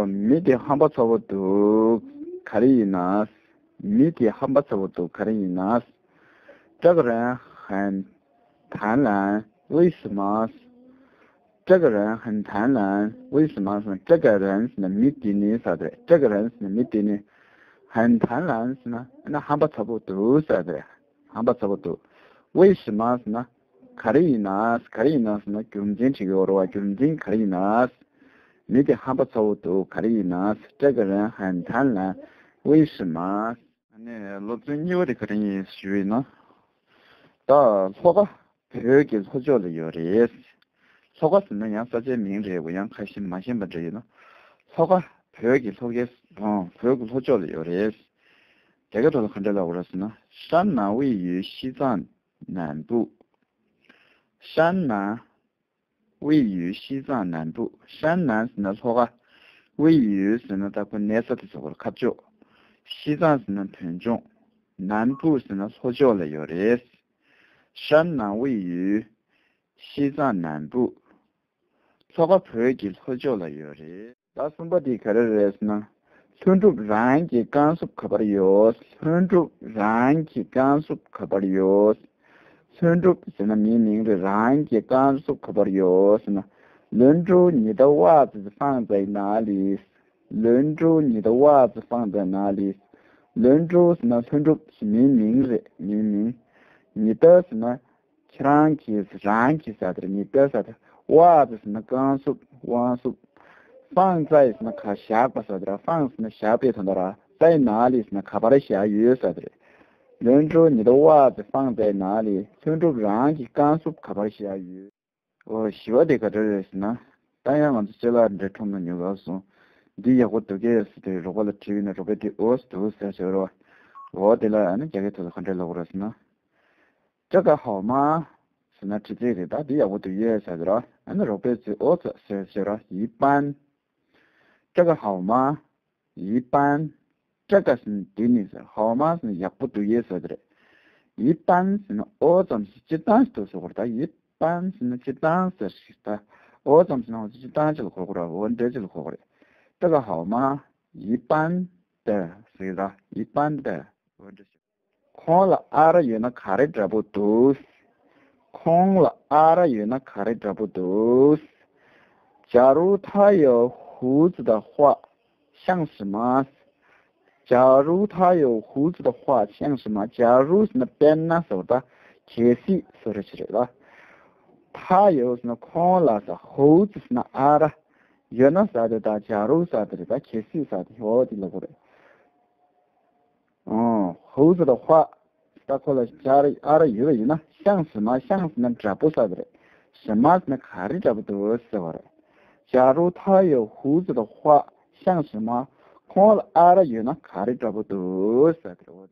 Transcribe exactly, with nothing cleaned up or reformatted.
མི་དེ་ཧམ་པ་ཚ་པོ་འདུག་ག་རེ་ཡིན་ན། མི་དེ་ཧམ་པ་ཚ་པོ་འདུག་ག་རེ་ཡིན་ན། 这个人很贪婪，为什么？这个人很贪婪，为什么？这个人 ཟེར་ན་མི་དེ་ནི་ཟེར་དེ་རེད། 这个人 ཟེར་ན་མི་དེ་ནི། 很贪婪 ཟེར་ན་ཨ་ན་ཧམ་པ་ཚ་པོ་འདུག་ཟེར་དེ་རེད། ཧམ་པ་ཚ་པོ་འདུག 为什么 ཟེར་ན། ག་རེ་ཡིན་ན། ག་རེ་ཡིན་ན་ཟེར་ན་རྒྱུ་མཚན་དྲི་གི་ཡོད་རེད་བ། རྒྱུ་མཚན་ག་རེ་ཡིན་ན། མི་དེ་ཧམ་པ་ཚ་པོ་འདུག་ག་རེ་ཡིན་ན། 这个人很贪婪，为什么？ ཨ་ནི་སློབ་ཚན་གཉིས་པ་དེ་ག་རེ་ཡིན་ཞུས་ན། ད་ལྷོ་ཁ་བོད་ཀྱི་ལྷོ་ཕྱོགས་ལ་ཡོད་རེད། ལྷོ་ཁ་ཟེར་ན་ཡང་ས་ཆའི་མིང་རེད་བ། ཡང་ཁ་ཤས་མ་ཤེས་པ་འདྲ་ཡོད་ན། ལྷོ་ཁ་བོད་ཀྱི་ལྷོ་ཁའི་ཨང་བོད་ཀྱི་ལྷོ་ཕྱོགས་ལ་ཡོད་རེད། རྒྱ་སྐད་ཐོག་ལ་ག་འདྲ་ལབ་དགོས་རེད་ཟེར་ན། 山南位于西藏南部。 山南位于西藏南部。 山南 ཟེར་ན་ལྷོ་ཁ། 位于 ཟེར་ན་ད་ཁོ་གནས་ས་དེ་ཚོ་ཁ་ཕྱོགས། 西藏 ཟེར་ན་བོད་ལྗོངས། 南部 ཟེར་ན་ལྷོ་ཕྱོགས་ལ་ཡོད་རེད། 山南位于西藏南部。 ལྷོ་ཁ་བོད་ཀྱི་ལྷོ་ཕྱོགས་ལ་ཡོད་རེད། ད་གསུམ་པ་དེ་ག་རེ་རེད་ཟེར་ན། ལྷུན་གྲུབ་རང་གི་རྐང་སུབ་ག་པར་ཡོད། ལྷུན་གྲུབ་རང་གི་རྐང་སུབ་ག་པར་ཡོད། ལྷུན་གྲུབ་ཟེར་ན་མིའི་མིང་རེད། རང་གི་རྐང་སུབ་ག་པར་ཡོད་ཟེར་ན། 轮珠你的袜子放在哪里། 轮珠你的袜子放在哪里། 轮珠 ཟེར་ན་ལྷུན་གྲུབ་ཟེར་མིའི་མིང་རེད། མིའི་མིང་། 你的 ཟེར་ན་ཁྱེད་རང་གི། རང་གི་ཟེར་དེ་རེད། 你的 ཟེར་དེ། 袜子 ཟེར་ན་རྐང་སུབ། 袜子། 放在 ཟེར་ན་ག་བཞག་པ་ཟེར་དེ་རེད། 放 ཟེར་ན་བཞག་པའི་དོན་དག་རེད། 在哪里 ཟེར་ན་ག་པར་བཞག་ཡོད་ཟེར་དེ་རེད། 轮珠你的袜子放在哪里། ལྷུན་གྲུབ་རང་གི་རྐང་སུབ་ག་པར་བཞག་ཡོད། འོ་བཞི་པ་དེ་ག་འདྲ་རེད་ཟེར་ན། ད་ཡང་ང་ཚོ་ཅ་ལག་འདྲ་ཁྲོམ་ནང་ཉོ་གར་སོང་། འདི་ཡག་པོ་འདུག་གས་ཟེར་དེ་རོགས་པ་ལ་དྲིས་པ་ཡིན་ན། རོགས་པས་དེ་ཨོ་ཙི་འདུག་ཟེར་ཟེར་བ། འོ་དེ་ལ་ཨ་ནི་རྒྱ་སྐད་ཐོག་ལ་ག་འདྲ་ལབ་དགོས་རེད་ཟེར་ན། 这个好吗 ཟེར་ན་དྲི་ཚིག་རེད། ད་འདི་ཡག་པོ་འདུག་གས་ཟེར་དེ་ར། ཨ་ནི་རོགས་པས་ཙི་ཨོ་ཙི་ཟེར་ཟེར་ར། 一般། 这个好吗། 一般། 这个 ཟེར་ན་འདི་ནི་ཟེར། 好吗 ཟེར་ན་ཡག་པོ་འདུག་གས་ཟེར་དེ་རེད། 一般 ཟེར་ན་ཨོ་ཙམ་ཞིག་སྤྱིར་བཏང་ཞིག་འདུག་ཟེར་དགོས་རེད། ད་一般 ཟེར་ན་སྤྱིར་བཏང་ཟེར་ཞིག་ད། ཨོ་ཙམ་ཟེར་ན་འོ་ཙི་སྤྱིར་བཏང་ཅིག་ལ་གོ་དགོས་རེད། འོ་འདྲ་ཅིག་ལ་གོ་དགོས་རེད། 这个好吗། 一般的 ཟེར་ད། 一般的། འོ་འདྲ་ཞིག་ཁོང་ལ་ཨ་རག་ཡོད་ན་ག་རེ་འདྲ་པོ་འདུག་ཁོང་ལ་ཨ་རག་ཡོད་ན་ག་རེ་འདྲ་པོ་འདུག 假如他有胡子的话，像什么། 假如他有胡子的话，像什么། 假如 ཟེར་ན་དཔེར་ན་ཟེར་བ་དང་གལ་སྲིད་ཟེར་བ་ཞིག་རེད་ལ། 他有 ཟེར་ན་ཁོང་ལ་ཟེར། 胡子 ཟེར་ན་ཨ་རག་ཡོད་ན་ཟེར་དེ་དང་། 假如 ཟེར་དེ་རེད། ད་གལ་སྲིད་ཟེར་དེ་འོ་དེ་ལབ་དགོས་རེད། 哦，猴子的话 ད་ཁོ་ལ་ཅ་ར་ཨ་རག་ཡོད་པ་ཡིན་ན། 像什么། 像 ཟེར་ན་འདྲ་པོ་ཟེར་དེ་རེད། 什么 ཟེར་ན་ག་རེ་འདྲ་པོ་འདུག་ཟེར་བ་རེད། 假如他有胡子的话，像什么། ཁོང་ལ་ཨ་རག་ཡོད་ན་ག་རེ་འདྲ་པོ་འདུག་ཟེར་དེ་རེད།